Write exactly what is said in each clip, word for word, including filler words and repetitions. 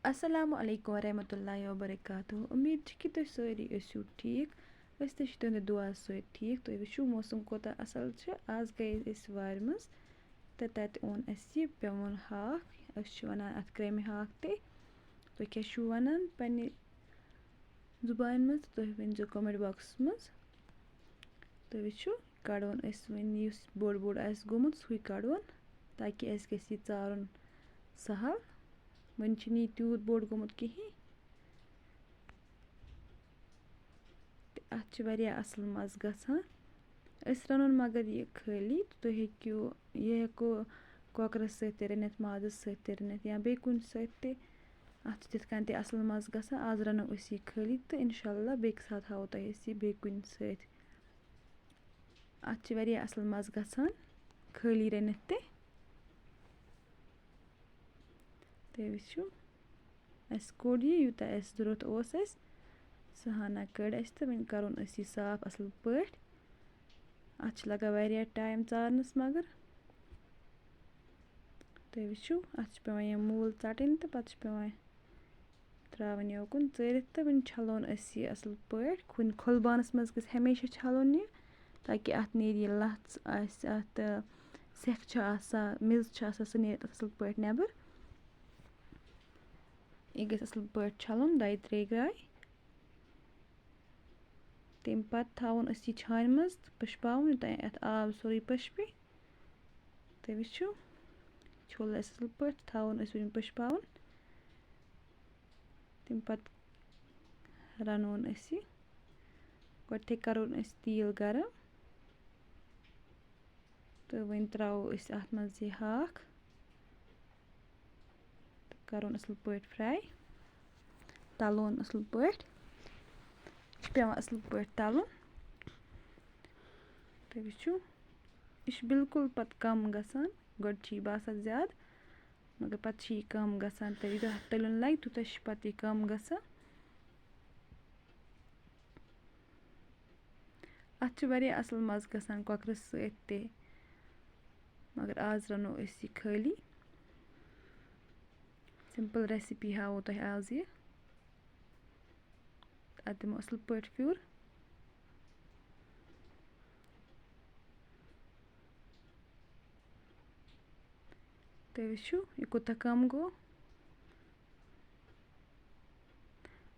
السلام علیکم ورحمۃ اللہ وبرکاتہ۔ امید چھِ کہِ تُہۍ سٲری ٲسِو ٹھیٖک۔ أسۍ تہِ چھِ تُہٕنٛدِ دُعا سۭتۍ ٹھیٖک۔ تُہۍ وٕچھِو موسم کوٗتاہ اَصٕل چھُ۔ آز گٔیے أسۍ وارِ منٛز تہٕ تَتہِ اوٚن اَسہِ یہِ پٮ۪وُن ہاکھ۔ أسۍ چھِ وَنان اَتھ کرٛیٚمہِ ہاکھ تہِ۔ تُہۍ کیٛاہ چھِو وَنان پنٛنہِ زُبانہِ منٛز، تُہۍ ؤنۍزیو comment boxس منٛز۔ تُہۍ وٕچھِو، کَڑون أسۍ وۄنۍ یُس بوٚڑ بوٚڑ آسہِ گوٚمُت، سُے کَڑون، تاکہِ اَسہِ گژھِ یہِ ژارُن سَہَل۔ وۄنۍ چھُنہٕ یہِ تیوٗت بوٚڑ گوٚمُت کِہیٖنۍ۔ تہٕ اَتھ چھِ واریاہ اَصٕل مَزٕ گژھان۔ أسۍ رَنون مگر یہِ خٲلی، تہٕ تُہۍ ہیٚکِو، یہِ ہیٚکو کۄکرَس سۭتۍ تہِ رٔنِتھ، مازَس سۭتۍ تہِ رٔنِتھ یا بیٚیہِ کُنہِ سۭتۍ تہِ۔ اَتھ چھِ تِتھ کٔنۍ تہِ اَصٕل مَزٕ گژھان۔ آز رَنو أسۍ یہِ خٲلی تہٕ اِنشاء اللہ بیٚکہِ ساتہٕ ہاوو تۄہہِ أسۍ یہِ بیٚیہِ کُنہِ سۭتۍ۔ اَتھ چھِ واریاہ اَصٕل مَزٕ گژھان خٲلی رٔنِتھ تہِ۔ تُہۍ وٕچھِو، اَسہِ کوٚڑ یہِ، یوٗتاہ اَسہِ ضوٚرَتھ اوس اَسہِ، سُہ ہنا کٔڑ اَسہِ تہٕ وۄنۍ کَرون أسۍ یہِ صاف اَصٕل پٲٹھۍ۔ اَتھ چھِ لَگان واریاہ ٹایم ژارنَس، مگر تُہۍ وٕچھِو، اَتھ چھِ پٮ۪وان یِم موٗل ژَٹٕنۍ تہٕ پَتہٕ چھِ پٮ۪وان ترٛاوٕنۍ یوکُن ژٲرِتھ تہٕ وۄنۍ چھَلون أسۍ یہِ اَصٕل پٲٹھۍ۔ کُنہِ کھۄلہٕ بانَس منٛز گژھِ ہمیشہِ چھَلُن یہِ، تاکہِ اَتھ نیرِ یہِ لَژھ آسہِ اَتھ، تہٕ سٮ۪کھ چھِ آسان، میٚژ چھِ آسان، سُہ نیرِ اَتھ اَصٕل پٲٹھۍ نٮ۪بَر۔ یہِ گژھِ اَصٕل پٲٹھۍ چھَلُن دۄیہِ ترٛیٚیہِ گرٛایہِ۔ تَمہِ پَتہٕ تھاوُن أسۍ یہِ چھانہِ منٛز تہٕ پٔشپاوُن، یوٚتام اَتھ آب سورُے پٔشپہِ۔ تُہۍ وٕچھِو، چھوٚل اَسہِ اَصٕل پٲٹھۍ، تھاوُن أسۍ وۄنۍ پٔشپاوُن۔ تَمہِ پَتہٕ رَنون أسۍ یہِ۔ گۄڈٕنٮ۪تھٕے کَرون أسۍ تیٖل گرم تہٕ وۄنۍ ترٛاوو أسۍ اَتھ منٛز یہِ ہاکھ تہٕ کَرون اَصٕل پٲٹھۍ fry، تَلون اَصٕل پٲٹھۍ۔ یہِ چھُ پٮ۪وان اَصٕل پٲٹھۍ تَلُن۔ تُہۍ وٕچھِو، یہِ چھُ بِلکُل پَتہٕ کَم گژھان۔ گۄڈٕ چھُ یہِ باسان زیادٕ، مگر پَتہٕ چھُ یہِ کَم گژھان۔ تہٕ یوٗتاہ اَتھ تٔلیُن لَگہِ، تیوٗتاہ چھُ پَتہٕ یہِ کَم گژھان۔ اَتھ چھُ واریاہ اَصٕل مَزٕ گژھان کۄکرَس سۭتۍ تہِ، مگر آز رَنو أسۍ یہِ خٲلی۔ Simple recipe ہاوو تۄہہِ آز یہِ۔ اَتھ دِمو اَصٕل پٲٹھۍ پھیُر۔ تُہۍ وٕچھِو، یہِ کوٗتاہ کَم گوٚو۔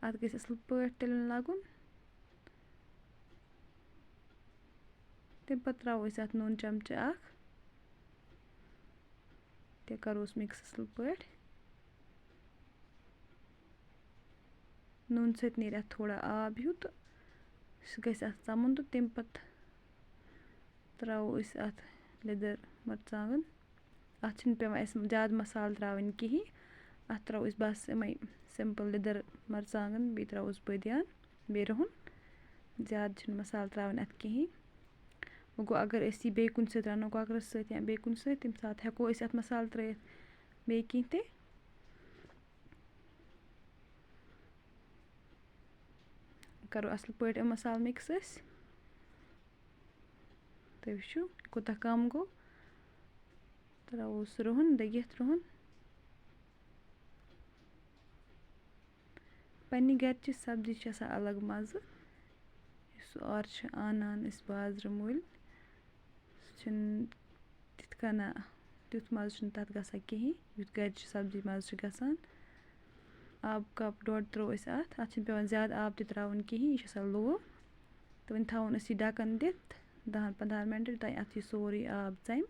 اَتھ گژھِ اَصٕل پٲٹھۍ تٔلیُن لَگُن۔ تَمہِ پَتہٕ ترٛاوو أسۍ اَتھ نوٗن چَمچہٕ اَکھ۔ تہِ کَروس mix اَصٕل پٲٹھۍ۔ نوٗنہٕ سۭتۍ نیرِ اَتھ تھوڑا آب ہیوٗ تہٕ سُہ گژھِ اَتھ ژَمُن تہٕ تَمہِ پَتہٕ ترٛاوو أسۍ اَتھ لیٚدٕر مَرژٕوانٛگَن۔ اَتھ چھِنہٕ پٮ۪وان اَسہِ زیادٕ مصالہٕ ترٛاوٕنۍ کِہیٖنۍ۔ اَتھ ترٛاوو أسۍ بَس یِمَے simple لیٚدٕر مَرژٕوانٛگَن، بیٚیہِ ترٛاووس بٲدیان، بیٚیہِ رُہُن۔ زیادٕ چھِنہٕ مصالہٕ ترٛاوٕنۍ اَتھ کِہیٖنۍ۔ وۄنۍ گوٚو، اگر أسۍ یہِ بیٚیہِ کُنہِ سۭتۍ رَنو، کۄکرَس سۭتۍ یا بیٚیہِ کُنہِ سۭتۍ، تَمہِ ساتہٕ ہٮ۪کو أسۍ اَتھ مصالہٕ ترٛٲیِتھ بیٚیہِ کینٛہہ تہِ۔ کَرو اَصٕل پٲٹھۍ یِم مصالہٕ mix أسۍ۔ تُہۍ وٕچھِو، کوٗتاہ کَم گوٚو۔ ترٛاووس رُہَن، دٔگِتھ رُہَن۔ پنٛنہِ گَرِچہِ سبزی چھِ آسان الگ مَزٕ۔ یُس سُہ اورٕ چھِ اَنان أسۍ بازرٕ مٔلۍ، سُہ چھِنہٕ تِتھ کٔنۍ، تیُتھ مَزٕ چھُنہٕ تَتھ گژھان کِہیٖنۍ، یُتھ گَرِچہِ سبزی مَزٕ چھُ گژھان۔ آب cup ڈۄڈ ترٛوو اَسہِ اَتھ۔ اَتھ چھِنہٕ پٮ۪وان زیادٕ آب تہِ ترٛاوُن کِہیٖنۍ، یہِ چھُ آسان low۔ تہٕ وۄنۍ تھاوُن أسۍ یہِ ڈَکَن دِتھ دَہَن پنٛدہَن مِنٹَن، یوٚتام اَتھ یہِ سورُے آب ژَمہِ۔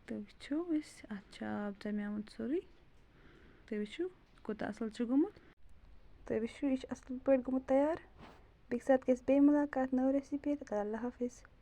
تہٕ وٕچھِو أسۍ، اَتھ چھُ آب ژَمیومُت سورُے۔ تُہۍ وٕچھِو، کوٗتاہ اَصٕل چھُ گوٚمُت۔ تُہۍ وٕچھِو، یہِ چھُ اَصٕل پٲٹھۍ گوٚمُت تیار۔ بیٚکہِ ساتہٕ گژھِ بیٚیہِ مُلاقات نٔو recipe تہٕ۔ اللہ حافظ۔